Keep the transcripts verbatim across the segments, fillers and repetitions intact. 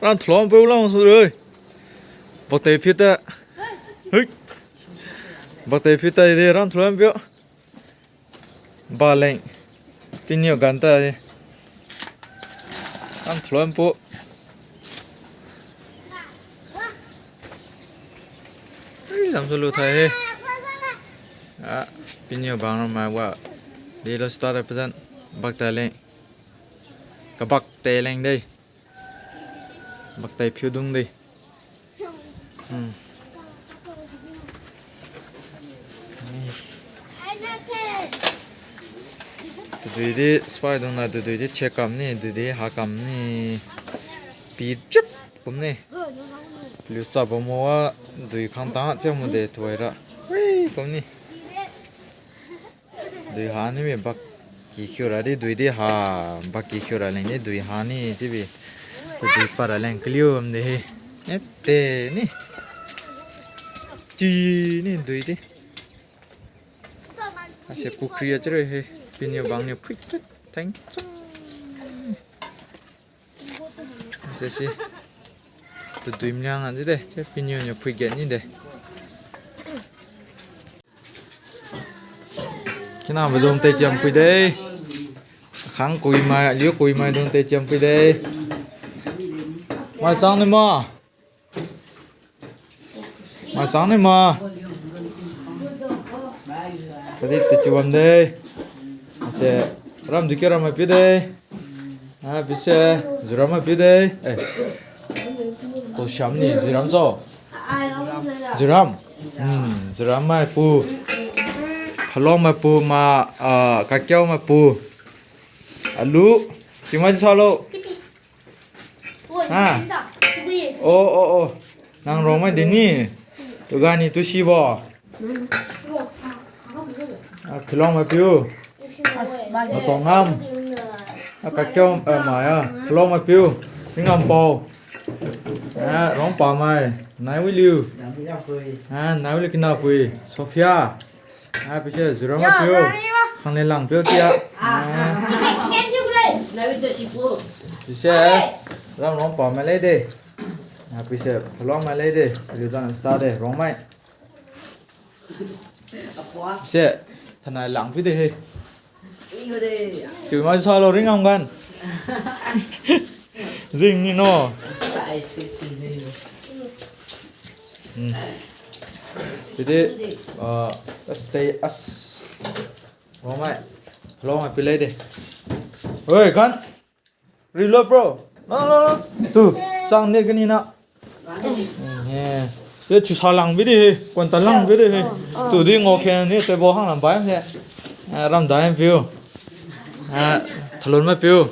Ran thlon peu lang su roi. Bakte phita. Hui. Bakte phita de ran thlon peu. Baleng. Piniu ganta de. Ran thlon peu. Ui, lam sulu thai he. Ah, piniu bang ram mai wa. Delo start episode. Bakte leng. Kabakte leng de. Bakte phiu dung de. Hmm. Tadui di spy dung na tadui di check kam ni, tadui di ha kam ni. Pi chip kum ni. Liu sa bam mo wa dui khang tang thiam mo de thuai ra. Ui, kum ni. Dui ha ni mi bak ki khiu ra di dui di ha, bak ki khiu ra leng ni dui ha ni ti bi. Tu dui pa ra leng kliu am de he. Ete ni. Ti ni dui di. Ase kukri a chire he. Piniu bang niu phui chat. Thank you. Sesi. Tu dui mliang a di de. Che piniu niu phui get ni de. Kina ba dung te chiam pui de. Khang kui mai, liu kui mai dung te chiam pui de. Mai chang ni ma. Mai chang ni ma. Kadi te chiu bam de. Ase ram di ke ram mai piu de. Ah, pise, Ziram mai piu de. Eh. To siam ni, Ziram cho. Ziram. Hmm, Ziram mai pu. Phalong mai pu ma, ah, kakiao mai pu. Alu. Simai sa lo. Ha. Oh, oh, oh. Nang rong mai dini. Tugani tu si bo. Ah, phalong mai piu. Matong ngam. Ah, kakiao, ah, mai, ah. Phalong mai piu. Ringam pao. Ah, rong pa mai. Nai wi liu. Ah, nai wi liu kina pui. Sophia. Ah, pise Ziram mai piu. Khang le lang piu tia. Ah. Pise, ram rong pa mai le de. Ah, pise, phalong mai le de. Liu dan sta de, rong mai. Se, thanai lang pi de he. Chiu mai sa lo ring am gan. Jing ni no. Hmm. Pidi, ah, stay as. Long mai. Long mai pilai de. Oi, gan. Reload, bro. No, no, no. Tu, chang net gani na. Eh, ye chu sa lang bi di he, kuan ta lang bi di he. Tu di ngao khen ni table hang lam bai he. Eh, ram dai piu. Eh, thalun mai piu.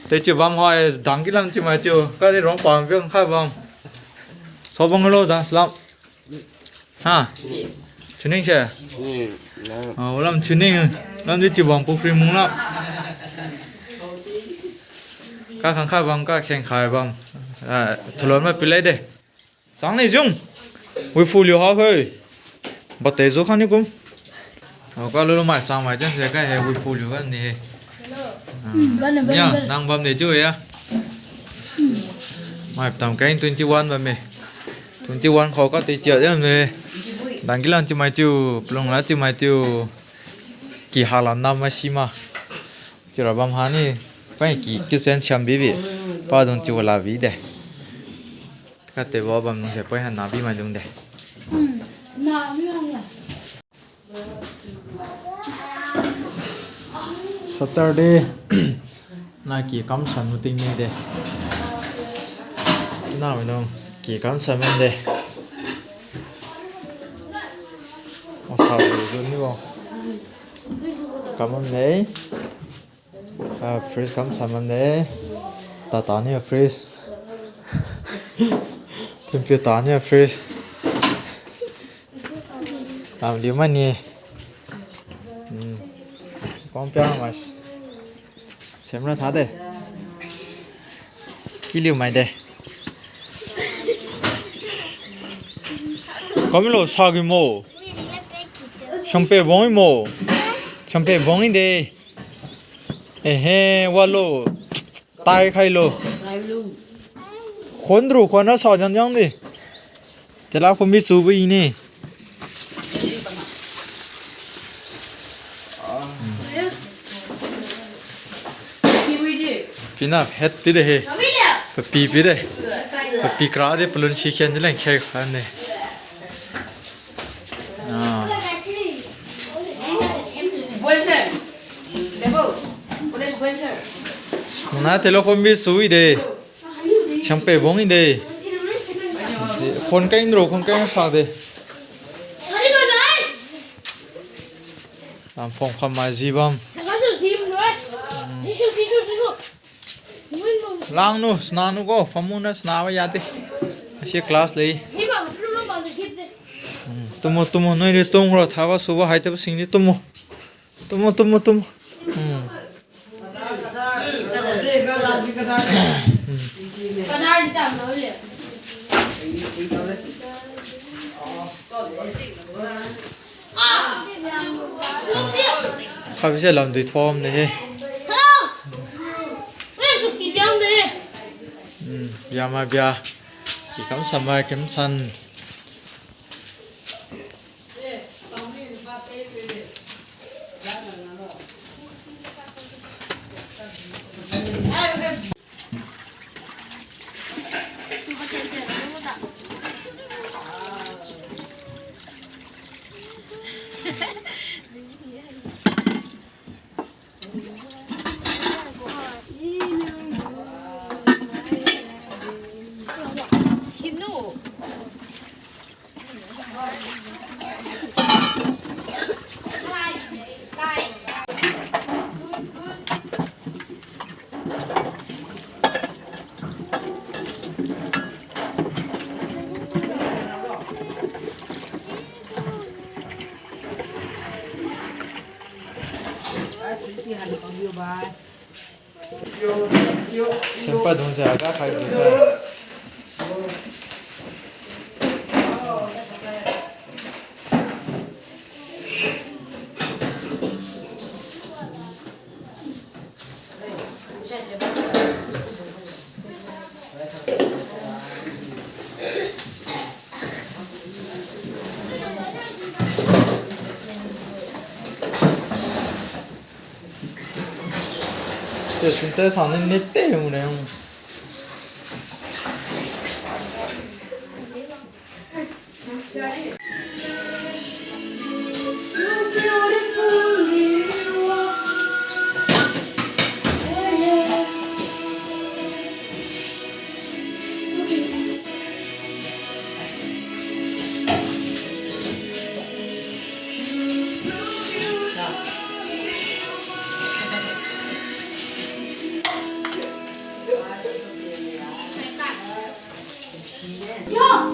Te chiu bam hoi, dang ki lam chiu mai chiu. Ka di rong pa piu khai bam. So bang lo dang slam. Ha. Chuning se. Hmm, na. Ah, walam chuning. Lam di chiu bam pukri mung la. Ka khang khai bam, ka kheng khai bam. Ah, thalun mai pilai de. Chang ni jung. Wi fu liu ha khoi. Ba te zo khan ni kum. Aw, ka lulu mai chang mai jan se ka he wi fu liu kan ni he. Ah. Hmm, bam ne, bam ne, ya, bam ne. Nang bam ne chiu ya. Hmm. Mai tam keng twenty one bam me. Twenty one khou ka te tia jan me. Dang ki lan chiu mai chiu, plung la chiu mai chiu. Ki ha la nam ma si ma. Chiu ra bam ha ni. Pai ki kitchen siam bi bi. Pa jong chiu la bi de. Ka table bam nung se poi ha na bi mai dung de. Hmm. Na bi mai ya. Saturday. Na ki kam san mu ting ni de. Na mi nung ki kam san man de. O sa bu du ni bo. Kam man de. Ah, fresh kam san man de. Tata ni fresh. Thinpiu ta ni fresh. Lam liu mani. Hmm. Kong piang mas. Semra tha de. Ki liu mai de. Kami lo sa gi mo. Sampe bong i mo. Sampe bong i de. Ehe, walo. Tai khai lo. Khon dru, khon ra sa jang jang di. Tela khon bi chubo i ni. Pina het pi de he. Papi pi de. Papi kra de palun si khen de leng khe khan de. Ah. Muna telo khon bi chui de. Siang pe bong i de. Khon keng dro, khon keng sa de. Lam phong kham mai ji bam. Langnu, snanu ko, phamun na snaba yade. Asi class lei. Hmm, tummo, tummo, noi de tumro, thaba suba hai taba sing de tummo. Tummo, tummo, tummo. Hmm. Khabise lamdui thom de he. Hmm, bia ma bia. Ki kam san ma kam san. Sempa dung se aga khai di khai. Te sinte sang ni ni te mu ne.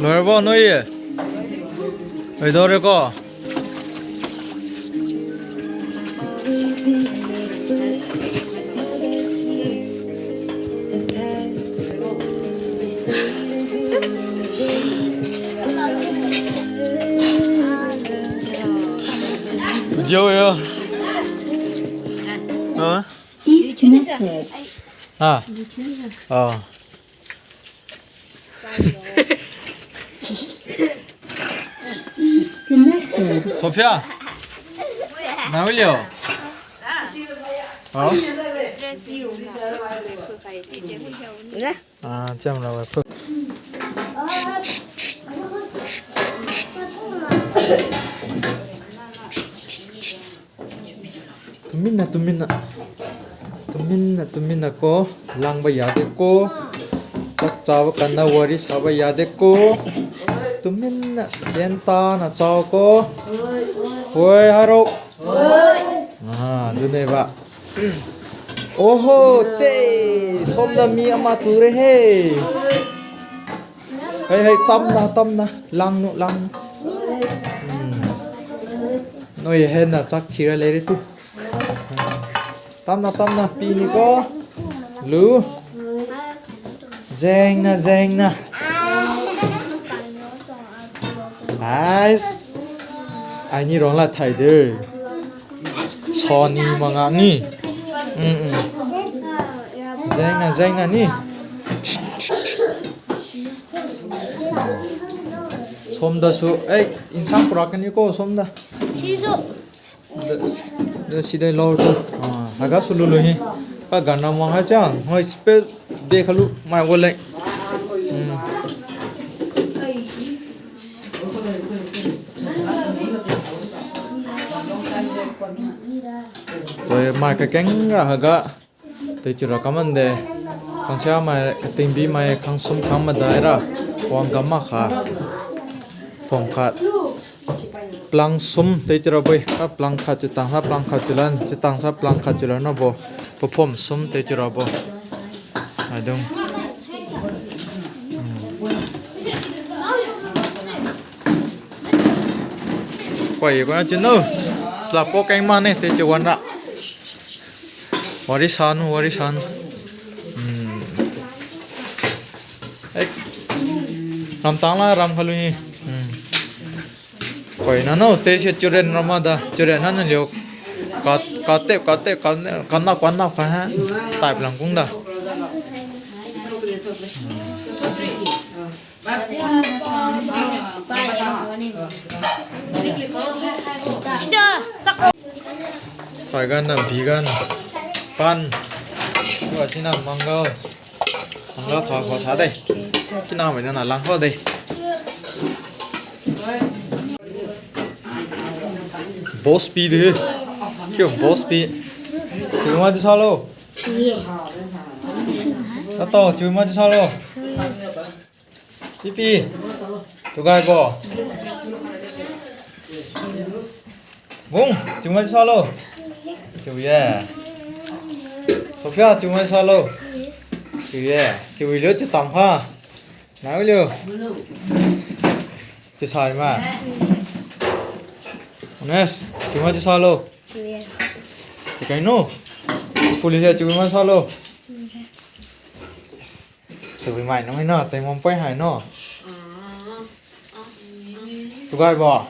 Loirabo noi ye? Oidore ko. Video ya. Ha? Disconnected. Ah. Oh. Connected. Sophia. Nawilio. Oh. Ah, cham la wa. Tuminna, tuminna. Tuminna, tuminna ko. Langba yade ko. Chak chaba kanda wari saba yade ko. Tuminna, dentana chao ko. Hoi, haro. Ah, duneba. Oho, te. Somda mi ama ture he. Hei, hei, tamna, tamna. Langnu, langnu. Hmm. Noi hena chak thira leire tu. Tamna, tamna, pini ko. Lu. Jengna, jengna. Ais. Aini rongla thai de. Soni manga ni. Mm, mm. Jengna, jengna ni. Somda su, eh, insang pura kani ko somda. Sisu. Da, da sidai lo tu. Ah, haga su lulu hi. Ka ganna mang ha siang. Hoi spel de khalu mai wole. Hmm. Toi mai kakeng ra haga. Tei chira kamande, khangsia mai, katingbi mai, khangsum khang madai ra, wang gam makha, phom khat, plang sum tei chira boi, sa plang khat chitang, sa plang khat chilan, chitang sa plang khat chilan na bo, paphom sum tei chira bo. Adung. Koi, koi na chinu. Sla po keng mane, tei chi wan ra. Wari sanu, wari sanu. Hmm. Eh. Ram tang la, ram khalu ni. Hmm. Koi nano, tei se children rama da, children nano liu. Kat, kat te, kat te, kat ne, kat na, kat na, kat ha. Type lang kung da. Saigan na bigan pan. Wa sinan mangal. Mangal tha kho tha de. Kina mai na lang kho de. Boss pi de. Kyo boss pi. Chiu ma di salo. Tato, chiu ma di salo. Pipi. Tugai bo. Bung, chiu ma di salo. Chiu ye. Sophia, chiu ma di salo. Chiu ye. Chiu liu, chiu tam kha. Nau liu. Chiu sai ma. Ones, chiu ma di salo. Chiu ye. Chiu kai no. Police chiu ma di salo. Yes. Chiu mai no, no, tei mom poi hai no. Tugai bo?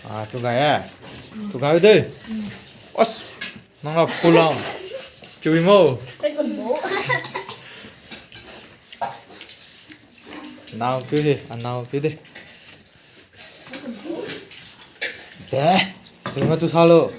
Ah, tugai eh. Tugai de. As, nang la pulang. Chiu mo. Nau piu de, anau piu de. De, chiu ma tu salo.